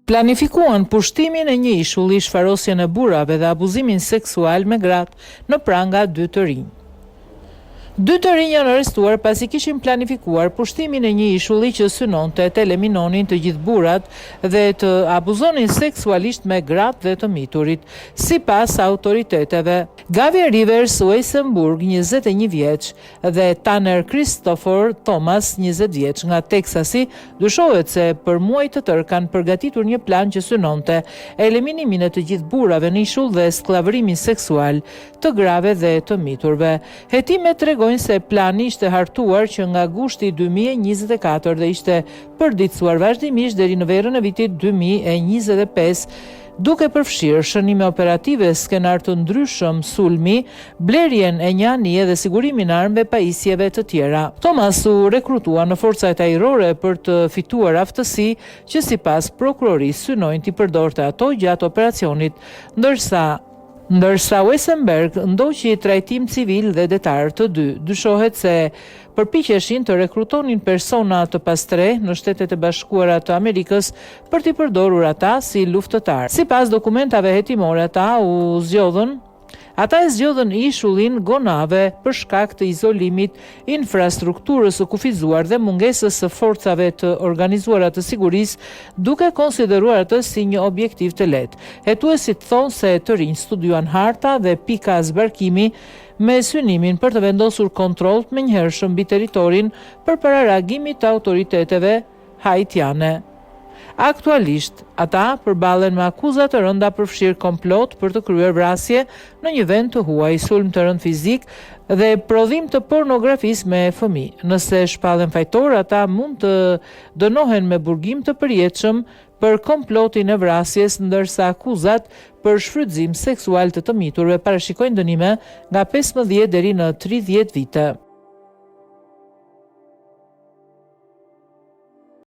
Planifikuan pushtimin e një ishulli, shfarosjen e burrave dhe abuzimin seksual me gratë në pranga dy të rinj. Dy të rinj janë arrestuar pasi kishin planifikuar pushtimin e një ishulli që synonte të eliminonin të gjithë burrat dhe të abuzonin seksualisht me gratë dhe të miturit, sipas autoriteteve. Gavin Rivers Weissenburg, 21 vjeç, dhe Tanner Christopher Thomas, 20 vjeç, nga Teksasi, dyshohet se për muaj të tërë kanë përgatitur një plan që synonte eliminimin e të gjithë burrave në ishull dhe skllavërimin seksual të grave dhe të miturve. Hetimet tregojnë se plani ishte hartuar që nga gushti 2024 dhe ishte përditësuar vazhdimisht deri në verën e vitit 2025, duke përfshirë shënime operative, skenarë të ndryshëm sulmi, blerjen e një anije dhe sigurimin e armëve pajisjeve të tjera. Thomas u rekrutua në forcat ajrore për të fituar aftësi që sipas prokurorisë synojnë t'i përdorte ato gjatë operacionit, ndërsa Ndërsa Wesenberg ndoqi trajtim civil dhe detar të dy, dyshohet se përpiqeshin të rekrutonin persona të pastrehë në Shtetet e Bashkuara të Amerikës për t'i përdorur ata si luftëtarë. Sipas dokumentave hetimore ata u zgjodhën Ata e zgjodhën ishullin Gonave për shkak të izolimit, infrastrukturës së kufizuar dhe mungesës së forcave të organizuara të sigurisë, duke konsideruar atë si një objektiv të lehtë. Hetuesit thonë se të rinjtë studiuan harta dhe pika zbarkimi me synimin për të vendosur kontroll të menjëhershëm mbi territorin përpara reagimit të autoriteteve haitiane. Aktualisht, ata përballen me akuza të rënda përfshirë komplot për të kryer vrasje në një vend të huaj, sulm të rëndë fizik dhe prodhim të pornografisë me fëmijë. Nëse shpallen fajtorë, ata mund të dënohen me burgim të përjetshëm për komplotin e vrasjes, ndërsa akuzat për shfrytëzim seksual të të miturve parashikojnë dënime nga 15 deri në 30 vite.